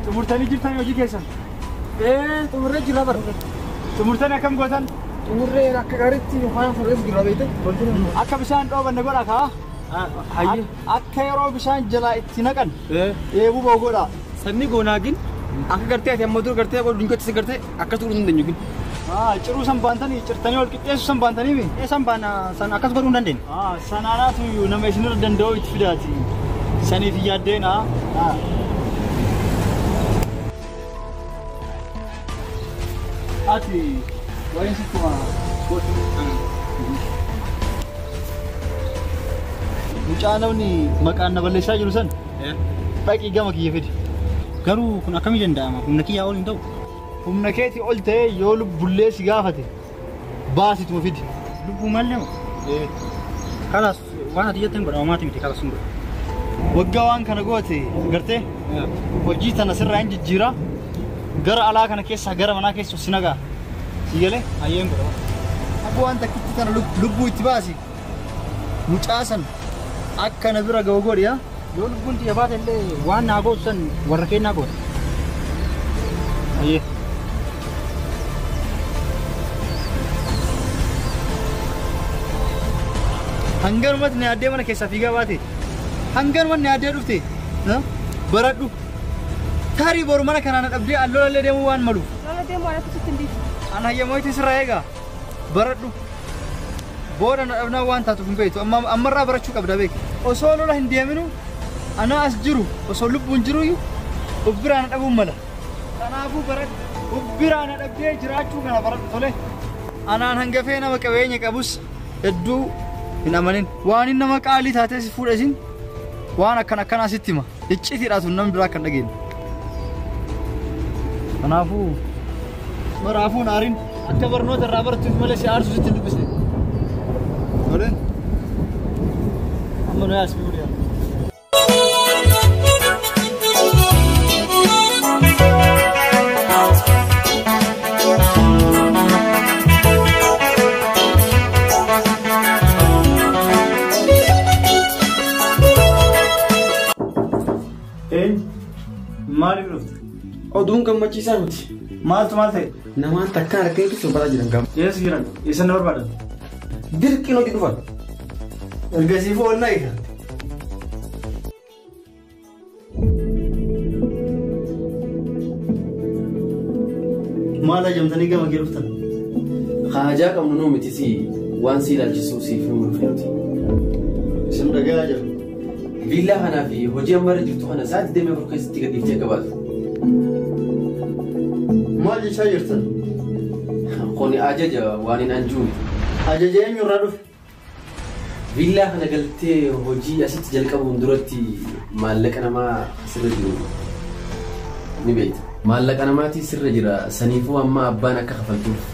Xumurtanii jirtanii hojii keessan? Xumurree jira bara. Xumurtanii akkam gootan? Xumurree akka gaariitti faaya furreef jira beekte. Akka bishaan dhoobanne godha kaa? Hayyee. Akka yeroo bishaan jalaa itti naqan eebuu ba'u godha. Sanni goonaagin akka gartee ati amma dur gartee dunkaatti gartee akkas godhuu hin dandeenyu gin. Ciruu san baantanii cirtanii ol qixxeessuu san baantanii mi? San baana san akkas godhuu hin dandeenyu. Sanaanaatu nama isinirra danda'u itti fidaati. Saniif yaaddeena. Ati waa'ee sittuma gootu. Mucaa namni maqaan na balleessaa jiru san dhaqii gama kiyya fidi. Garuu kun akkamii danda'ama? Humna kiyyaa ol hin ta'u. Humna keetii ol ta'ee yoo lubbullee si gaafate baasituma fidi. Lubbuu maal nama? Kalaas waan ati jettan godha homaati miti kalaas sun godha. Waggaa waan kana goote gartee hojii tana sirraa hin jijjiira. Gara alaa kana keessaa gara manaa keessa si nagaa. Si galee? Hayyeen godha. Abbo waan takkitti tana lubbuu itti baasi. Mucaa san akka na bira ga'u godhi haa. Yoo lubbuun xiyya baate illee waan naa gootu san warra kennaa goota. Hayyee. Hanganumatti na yaaddee mana keessaa fiigaa baate. Hanganumatti na yaaddee dhufte. Baradhu. Tarii boru mana kanaa na dhabdee allolallee deemuu waan maluuf. Lola deemuu waan akkasitti hin dhiisu. An hayyamooti sirraa eegaa. Baradhu. Booda na dhabnaa waan taatuuf hin beektu. Ammarraa barachuu qabda beeki. Osoo lola hin deeminu anaa as jiru osoo lubbuun jiruyyuu of biraa na dhabuun mala. Kanaafuu baradhu. Of biraa na dhabdee jiraachuu kana baradhu tole. Anaan hangafee nama qabeenya qabus hedduu hin amanin. Waan inni nama qaalii taatee si fuudhe isin waan akkan akkanaa sitti hima. Iccitiidhaa tun namni biraa kan dhageenye. Kanaafuu maraafuu hin aarin akka barnoota irraa barattuuf malee si aarsu sitti hin dubbisne. Tole. Amma nu yaas biyuu deema. Maaliif dhufte? Oduun gammachiisaa miti. Maaltu maal ta'e? Namaan takkaan harka keessa baraa jiran gama. Eessa jiran? Eessa na barbaadan? Dirqiin hojii dhufan. Ergasiifuu ol na eega. Maal ajamtanii gama kee dhuftan? Haajaa qabnu nuu miti si waan si ilaalchisuu siif himuu dhufne nuti. Isin dhagahaa jiru. Viillaa kanaa fi hojii amma irra jirtu kana sa'aatii 24 keessatti gadhiiftee akka baatu. Maal jechaa jirtan? Kuni ajaja waan hin anjuu miti. Ajaja eenyurraa dhufe? Villaa kana galtee hojii asitti jalqabuun duratti maallaqa namaa sirra jiru ni beekta. Maallaqa namaatii sirra jira saniifuu amma abbaan akka kafaltuuf.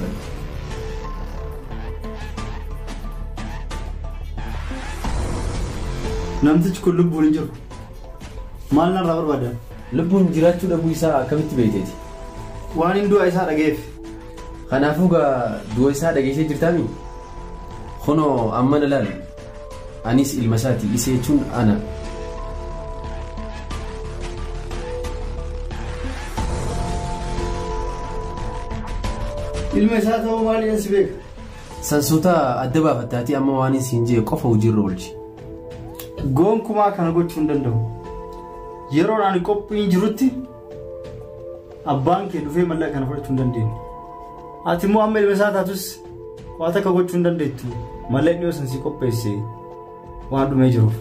Namtichi kun lubbuun hin jiru. Maal narraa barbaadan? Lubbuun jiraachuu dhabuu isaa akkamitti beekteeti? Waan hin du'a isaa dhageef. Kanaafuu gaa du'a isaa dhageessee jirtaami? Kunoo amma na laali. Anis ilma isaati isa jechuun ana. Ilma isaa ta'uu maaliin si beeka? Sansoota adda baafattaatii amma waan siin jee qofa hojiirra oolchi. Gonkumaa kana gochuu hin danda'u. Yeroo ani qophiin jirutti abbaan kee dhufee mallaqa kana fudhachuu hin dandeenye. Ati immoo amma ilma isaa taatus waan takka gochuu hin dandeettu. Mallaqni yoo san si qopheesse waan dhumee jiruuf.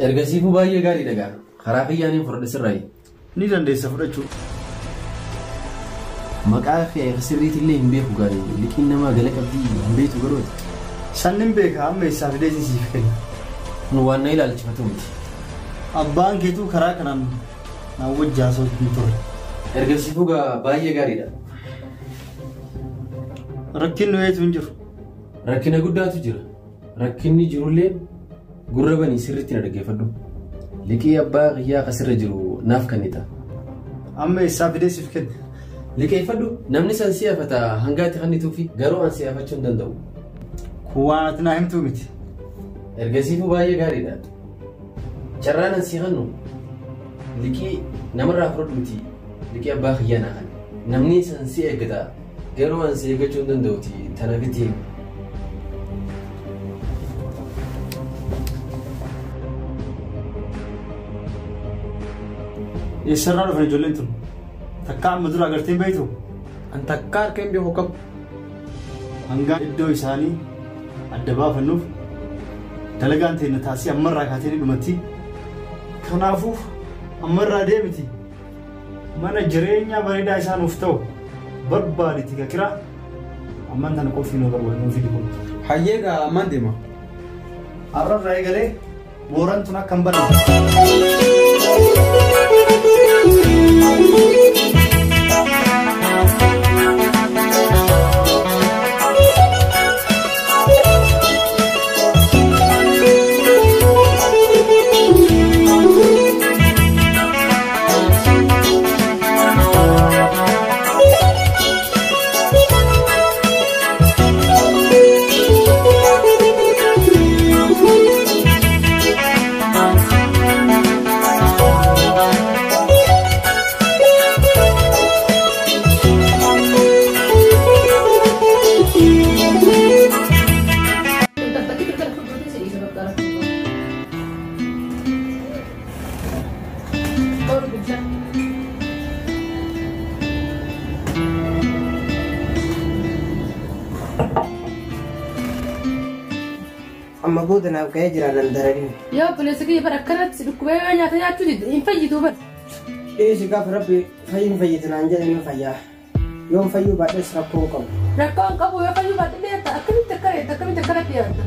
Ergasiifuu baay'ee gaarii dhagaa. Karaa kiyyaaniin fudhadhe sirraayi. Ni dandeessa fudhachuu. Maqaa kee sirriitillee hin beeku gaarii. Liqiin namaa gala qabdii hin beektu garooti. Sannin beeka amma eessaa fidee siif kenna. Kun waan na ilaalchifatu miti. Abbaan keetuu karaa kanaan na wajji haasa'u hin turre. Ergasiifuu gaa baay'ee gaariidha. Rakkinni wayiitu hin jiru. Rakkina guddaatu jira. Rakkinni jirullee gurra banii sirriitti na dhaggeeffadhu. Liqii abbaa kiyyaa kasirra jiru naaf kennita. Amma eessaa fidee siif kenna? Liqeeffadhu namni san si hafata hangaatti kennituufi garuu an si hafachuu hin danda'u. Kun waan ati naa himtuu miti. Ergasiifuu baay'ee gaariidha. Carraan an si kennu liqii namarraa fudhadhu miti. Liqii abbaa kiyyaa naa kenna. Namni san si eeggata garuu an si eeggachuu hin danda'uti tanafitti himi. Eessarraa dhufan ijoolleen tun? Takka amma dura agartee hin beektu? An takka harka hin beeku qabu. Hangaan iddoo isaanii adda baafannuuf dalagaan teenya taasii ammarraa kaatee ni dhumatti. Kanaafuu ammarraa deemiti. Mana jireenyaa bareedaa isaa nuuf ta'u barbaaditi kakira amman tana qofii nu barbaadu nuuf fidi kun. Hayyee gaa amman deema. Har'arraa eegalee mooraan tun akka hin banne. Amma booda naaf ga'ee jira nan dararin. Yaa obboleessa kiyya bara akkanatti dhukkubee yoo nyaata nyaachuu didde hin fayyituu bara. Dhiisi gaafa rabbi fayyin fayyite naan jedhe ni fayyaa. Yoon fayyuu baadhes rakkoo hin qabu. Rakkoo hin qabu yoo fayyuu baadhe beekta akkamitti akkana jetta akkamitti akkanatti yaadda.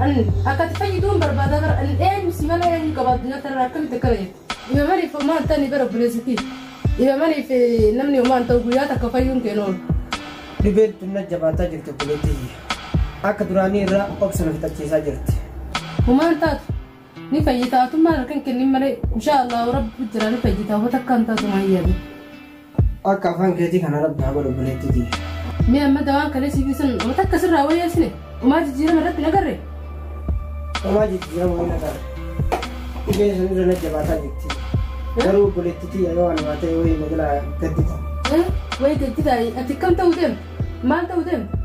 Ani akkati fayyituu hin barbaadaa bara ani eenyu si malee eenyu qaba addunyaa tanarra akkamitti akkana jetta. Dhibee maliif homaa hin taane bara obboleessa kiyya. Dhibee maliif namni homaa hin ta'u guyyaa takka fayyuun kee oolu. Dhibeen tun na jabaataa jirti obboleettii. Akka duraanii irraa obsa na fixachiisaa jirti. Homaan taatu ni fayyita atummaan harka hin kennin malee inshaallah rabbi jira ni fayyita hoo takka hin taatu maa yaadu. Akka afaan keetii kana rabbi haa godhu obboleettii. Mee amma dawaan kalee siif isin hoo takka sirraa wayyeessine homaa jijjiirama irratti hin agarre. Homaa jijjiirama hin agarre. Dhibeen sun irra na jabaataa jirti. Garuu obboleettii yeroo ani waa ta'e wayii na jalaa gaddita. Wayii gaddita ati akkam ta'uu deemta? Maal ta'uu deemta?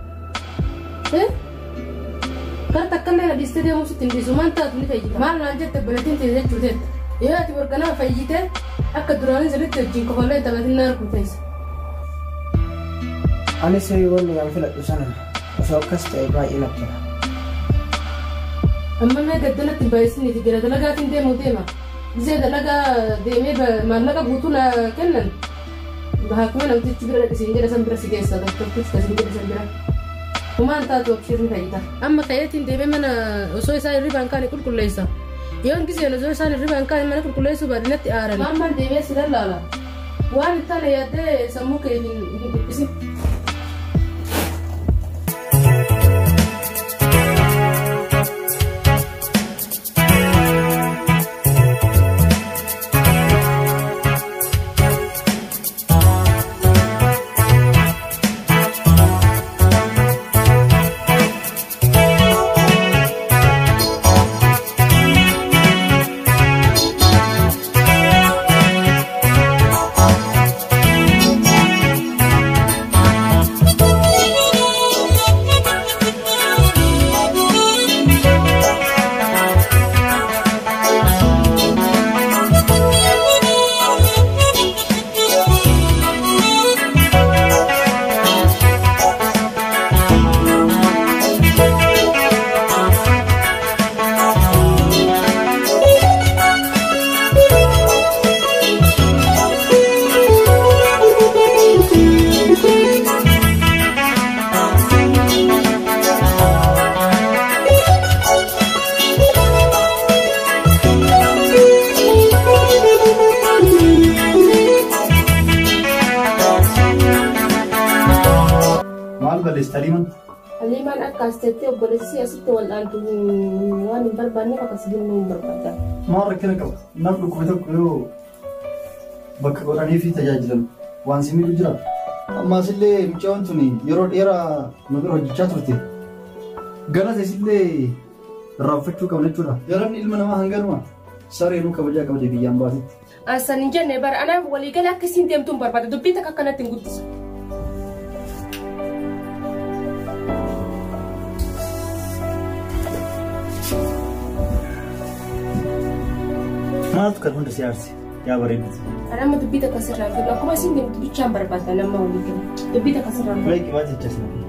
Kara takkallee na dhiistee deemuu sitti hin dhiisu maal taatu ni fayyita. Maal naan jette obboleettiin ta'e jechuu teetta. Yoo ati borganaa fayyite akka duraanii sirriitti wajjin kofallee taphatin na arguu teessa. Anis wanni an filadhu sana osoo akkas ta'e baay'ee natti tola. Amma mee gaddanatti hin baay'isiniiti gara dalagaatiin deemuu deema. Gisee dalagaa deemee maallaqa guutuu na kennan Haakima namtichi bira dhaqisiin jedha san bira si geessa doktortichi kasiin jedha san bira. Humaan taatu abshirri fayyita. Amma ka'eetiin deemee mana osoo isaan hirribaa hin kaane qulqulleessa. Yoon giseen osoo isaan hirribaa hin kaane mana qulqulleessuu baadinatti aaran. Ammaan deemee si lallaala. Waan hin taane yaaddee sammuu kee hin dhiphisin. Maal balleessite Haliimaan? Haliimaan akka as teettee obboleessi asitti wal'aantu waan hin barbaanneef akkas jennuu hin barbaadan. Maal rakkina qaba? Namni dhukkube tokko yoo bakka godhanii fi tajaajilan waan si miidhu jira. Ammaas illee mucaan tuni yeroo dheeraa nu bira hojjechaa turte. Galata isillee irraanfachuu qabna jechuudha. Galanni ilma namaa hanganuma sareenuu kabajaa qabde biyyaan baatitti. Asan hin jenne bara anaaf waliigala akka isiin deemtu hin barbaada. Dubbii takka akkanatti hin guddisu. Maaltu kan hunda si aarse? Yaa bareeduuti. Ani amma dubbii takka sirraa hin fedhu. Akkuma isiin deemtu bichaan barbaada nama waliigala. Dubbii takka sirraa hin fedhu. Mee qibaatii achas na kenni.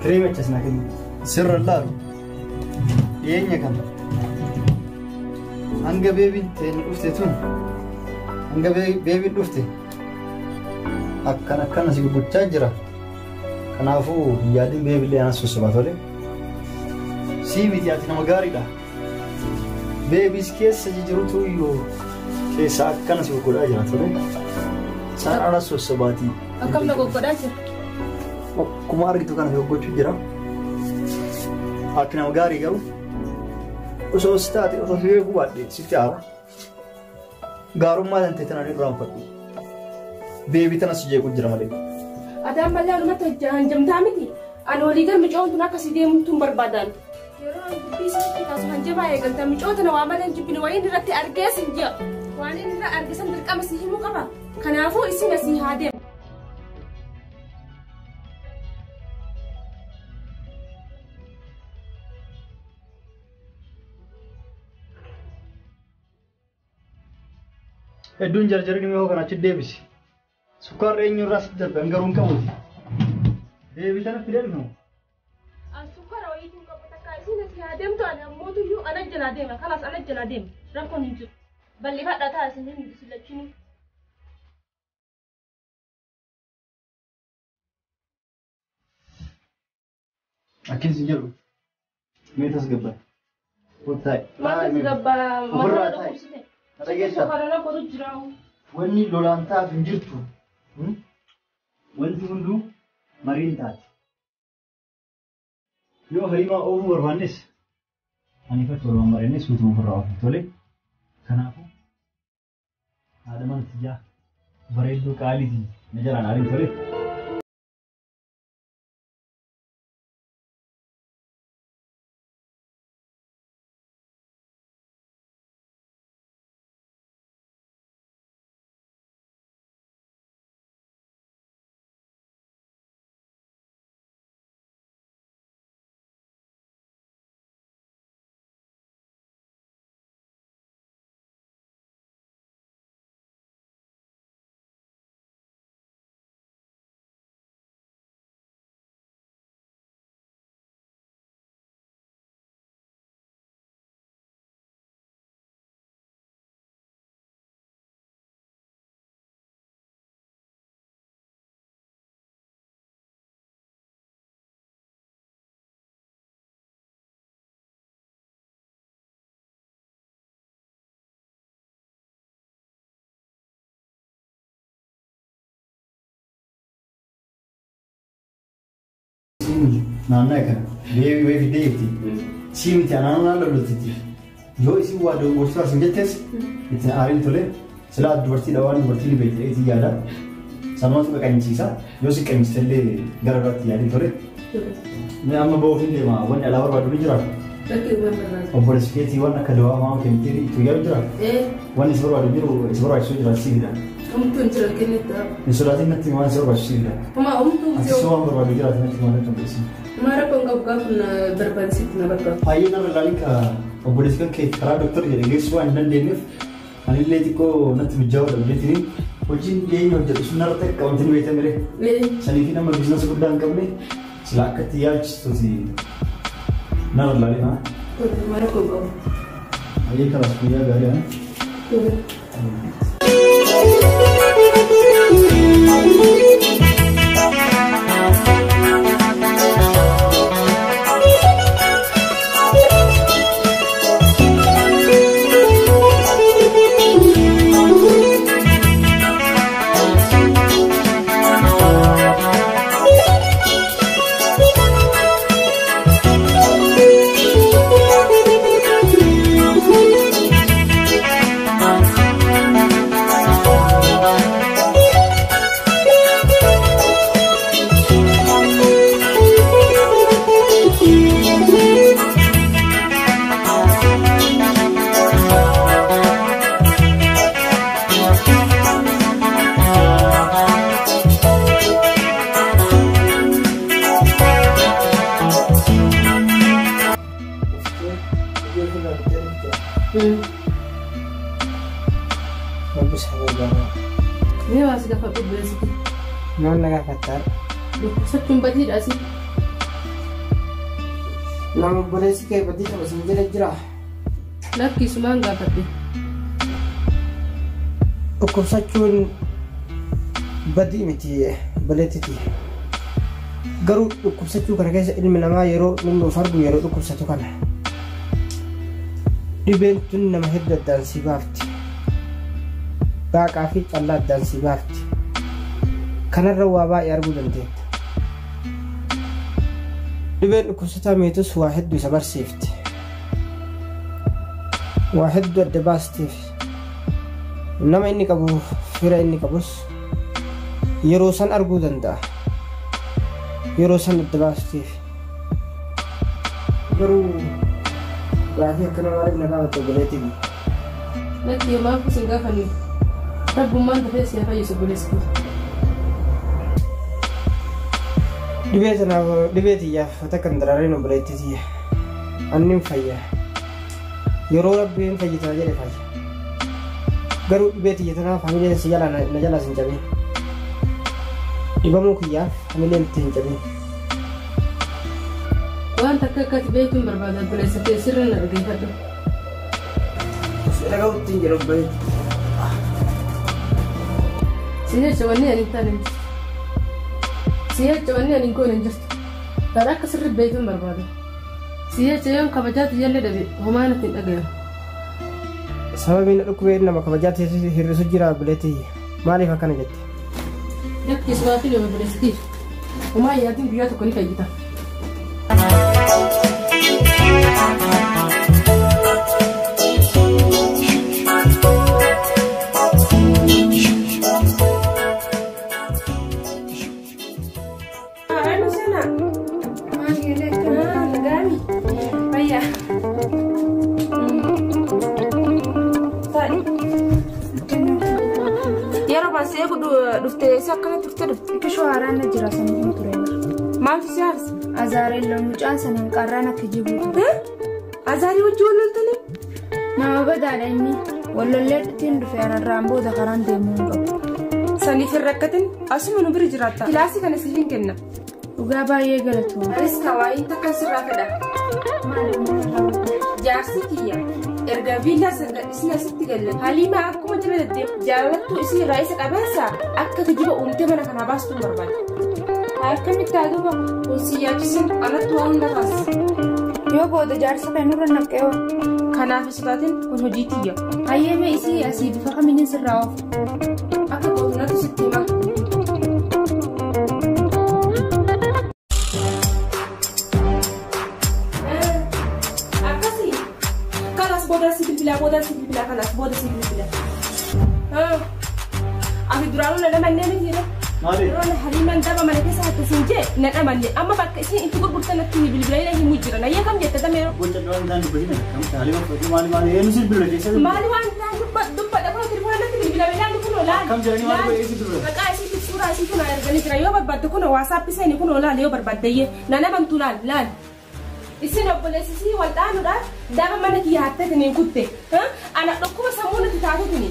Kireema achas na kenni. Sirra laalu. Dhiyeenya kana. Hanga beebiin ta'e dhufte tun. Hanga beebiin dhufte. Akkana akkana si gochaa jira. Kanaafuu yaadin beebillee anas sossobaa tole. Sii miti ati nama gaariidha. Beebiis keessa jirutu iyyuu keessa akkana si godhaa jira tole. Isaan anas sossobaatii. Akkam na goggodhaa jira? Akkuma argitu kana si gochuu jira. Ati nama gaarii garuu osoo si taate osoo si beekuu baadhee sitti aara. Gaarummaa tan ta'e tanaan irraanfadhu. Beebii tana si jeequ jira malee. Ati ammallee anumatti hanjamtaa miti. Ani walii gal mucoon tun akka si deemtu hin barbaadan. Yeroo ani dubbii isinitti kaasu hanjabaa eegalta. Mucoo tana waa malee hin jibbine wayiin irratti argees hin ji'a. Waan inni irra arge san dirqama si himuu qaba. Kanaafuu isin asii haa deemu. Hedduun jarjarri dhimma kana achi deebisi. Sukkaarri eenyurraa sitti darbe garuu hin qabuuti. Deebii tana fidee dhufu. Sukkaara wayiitiin qabu takka isin asii haa deemtu ani ammootuyyuu ana jalaa deema. Kalaas ana jalaa deema. Rakkoon hin jiru. Bal'ifadhaa ta'a isin hin silachini. Akkin si jedhu mee tasgabbaa'e. Kottaa'e. Maal tasgabbaa? Ofirraa Mataa taa'i. dhukkubsite. Dhageessaa. Sukkaara rakkootu jira. Wanni lolaan taatu hin jirtu. Wanti hunduu mariin taati. Yoo hariimaa oofuu barbaannes ani ifatti walumaan mari'annee suutuma ofirraa oofna tole. Kanaafuu haadha mana tiyyaa bareedduu qaaliitii na jalaan aariin tole. Isiin naannoo kana deebii wayii fiddee jirti. Sii miti anaan lollotitti. Yoo isin waa dogongorsiisaa isin jettes itti aariin tole silaa dubartiidha waan dubartiin beekte itti yaada. Sammatu qaqanchiisa yoo si qanchise illee gara biraatti yaadiin tole. Mee amma ba'uuf hin deema wanni alaa barbaadu ni jira. Obboleessi keetii waan akka dawaa maama kennitee itti yaadu jira. Wanni si barbaadu jiru si barbaachisu jira si fida. Homtuu hin jiran kennitti. Hin sodaatin natti waan si barbaachisu si fida. Homaa homtuu Ati si waan barbaadu jiraate natti waan hin qabdeessi. Homaa rakkoon qabu gaafa na barbaachisitti na barbaadu. Baay'ee nama ilaalin ka obboleessi kan kee karaa doktora jedhe geessuu waan hin dandeenyeef anillee xiqqoo natti mijaa'uu dhabdeetiin hojiin dhiyeenya hojjetu sun narratti akka wanti nu beekame sanii fi nama biizinasa guddaa hin qabne sila akka itti yaalchistuuti narra ilaalin haa. Homaa rakkoon qabu. Baay'ee kalaas guyyaa gaarii haa. Mee waa si gaafadhu obboleessi kee. Maal na gaafattaa? Dhukkubsachuun badiidha asii. Nama obboleessi kee badii qaba sin jedhe jira. Lakkisumaan gaafadhe. Dhukkubsachuun badii miti obboleettiti. Garuu dhukkubsachuu kana keessa ilmi namaa yeroo inni of argu yeroo dhukkubsatu kana. Dhibeen tun nama hedduu addaan si baafti. Baaqaa fi callaa addaan si baafti. Kanarra waa baay'ee arguu dandeetta. Dhibeen dhukkubsataa meetus waa hedduu isa barsiifti. Waa hedduu adda baasteef. Nama inni qabu fira inni qabus yeroo san arguu danda'a. Yeroo san adda baasteef. Garuu gaafii akkana maaliif na gaafatte obboleettii? Lakki maaf isin gaafanne rabbummaan dafee si haa fayyisu obboleessi kee. Dhibee tanaaf dhibee tiyyaaf takka hin dararin obboleettii tiyya. Anni hin fayya. Yeroo rabbiin fayyitaa jedhe fayya. Garuu dhibee tiyya tanaaf hamileen si jalaa na jalaas hin cabin. Dhibamuu kiyyaaf hamileen itti hin cabin. Waan takka akkati beekuun barbaada obboleessa kee sirra na dhaggeeffadhu. Dhaga'utti hin jedhu obboleettii. Si jecha wanni ani hin taane hin jirtu. Si jecha wanni ani hin goone hin jirtu. Kan akka sirri beekuun barbaada. Si jecha yoon kabajaa tiyyallee dhabe homaa natti hin dhagayamu. Sababiin dhukkubeen nama kabajaa hir'isu jira obboleettii. Maaliif akkana jette? Lakkisumaa fi nama obboleessitiif. Homaa yaadin guyyaa tokko ni fayyita. Yeroo baasee dhuftee si akkana turte dhufte. Kishoo haaraan na jira saniin ture. Maaltu si haarsa? Azaareen mucaan sanaan qarraan akka jibu ture. Azaarii wajji wal loltanii? Nama badaadha inni. Wal lollee ittiin dhufe anarraan booda karaan deemuu hin qabu. Saniif hin rakkatin asuma nu bira jiraatta. Kilaasii kana siif hin kenna. Dhugaa baay'ee galatooma. Anis kawaayiin takkan sirraa fedha. Jaarsi kiyya erga viillaa san gadhiisni asitti galle Haliimaa akkuma jala deddeemu jaalattuu isii irraa isa qabeensa akka kijiba uumtee mana kanaa baastuu barbaada. Akkamitti haa duuba kun si yaachisin alatti waan hunda taasisa. Yoo booda jaarsa kan nurra naqee hoo. Kanaaf hin sodaatin kun hojii tiyya. Hayyee isii asii bifa kamiin sirraa oofu. Akka gootu natti sitti hima. Maali? Yeroo Haliimaan daba mana keessa hatte siin jee na dhamanne amma bakka isin itti gurgurtan natti ni bilbilanii himu jiran. Ayyee kam jette damee yeroo? Gocha waan isaan dubbatin kam Haliima fudhatu maali maali eenyu si bilbila keessa Maali waan isaan dubbadha kunoo telefoona natti bilbilame laali kunoo laali. Akkam jedhanii maal godhe eessi bilbila? Maqaa isiitiif suuraa isii kunoo erganii jira yoo barbaadde kunoo waasaappi seeni kunoo laali yoo barbaadde iyyee na namantu laali laali. Isin obboleessisii wal dhaanuudhaaf daba mana kiyya hatteetiniin kutte. Ana dhukkuba sammuu natti taatetini.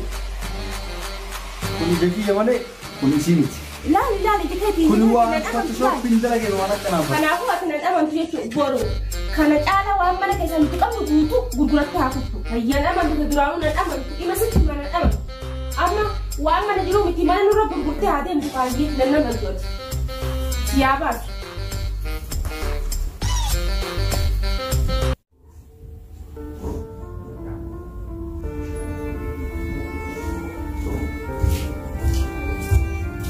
Kun ija kiyya malee kun isii miti. Laali laali ija keetiin. Kun waan Photoshoppiin dalagee waan akkanaaf. Kanaafuu ati nan amantu jechuudha boru. Kana caala waan mana keessa nuti qabnu guutuu gurgurattee haa kuttu. Hayyaan amantu duraanuu nan amantu dhima sitti hima nan amantu. Amma waan mana jiru miti mana nurra gurgurtee haa deemtu kaayyee nan amantu ati. Yaa baasu.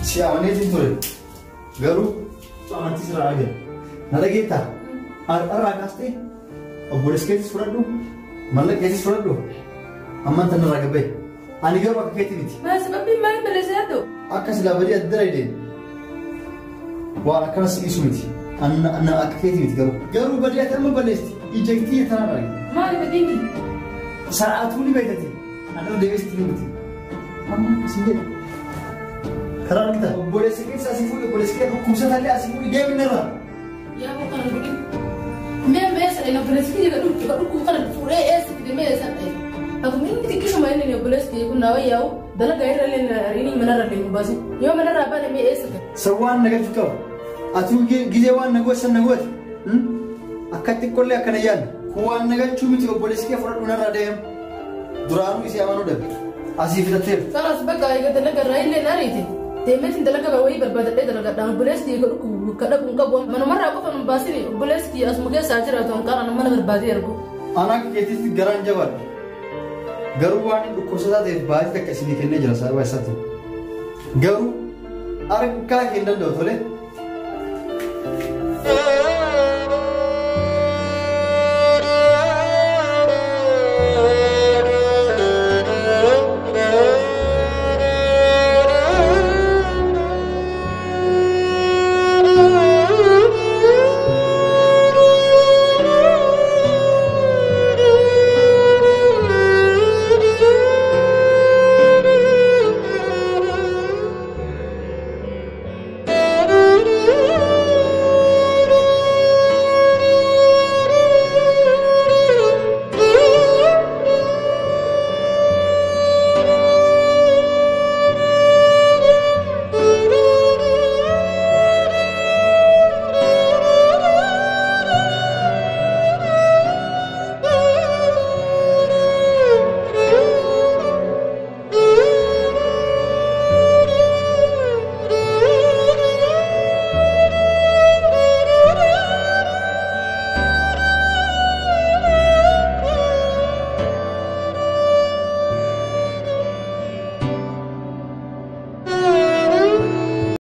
Si amaneetiin ture. Garuu amantii sirraa argate. Na dhageettaa? Har'arraa kaastee obboleessa keetis fudhadhu, mallaqa keetis fudhadhu. Ammaan tan irraa gabbee. Ani garuu akka keetii miti. Maal sababbiin maaliin balleessaa ta'u? Akka silaa badii adda dalaydeen waan akkanas dhiisu miti. Anna akka keetii miti garuu. Garuu badii ati amma balleessiti. Ija kiyya tanaan argite. Maali badiin kiyya? Sa'aatuu ni beektati. Ani irra deebi'ee sitti miti. Amma akkasiin jedhe. Karaa argita. Obboleessa keessa asii fuudhi, obboleessa kee dhukkubsatallee asii fuudhi deemni irraa. Yaa boo kana godhin. Mee mee sadeen obboleessi kiyya ka dhukkubu kana fuudhee eessa fide mee eessa dha'e. Akkuma inni xiqqishuma inni obboleessi kiyya kun naa wayyaa'u dalagaa irra illee inni manarra illee hin baasin. Yoo manarraa baane mee eessa gala? San waan na galchu qaba. Atuu gizee waan na goote san na goote. Akka xiqqoollee akkana yaadne. Kun waan na galchuu miti obboleessi kee fudhadhu narraa deemu. Duraanuu isii amanuu dhabe. Asii fidatteera. Kanas bakka eega dalagaa irraa illee na ariite. Deemeetiin dalagaa wayii barbaadadhee dalagadha. Obboleessi kiyya ka dhukkubu ka dhaqu hin qabu. Manumarraa qofa nu baasin obboleessi kiyya asuma keessaa jiraatu hanqaaraan mana barbaadee ergu. Ana akka keetitti garaan jabaadha. Garuu waan inni dhukkubsataa ta'eef baay'ee takka isinii kennee jira sababa isaatiin. Garuu argaa kee hin danda'u tole.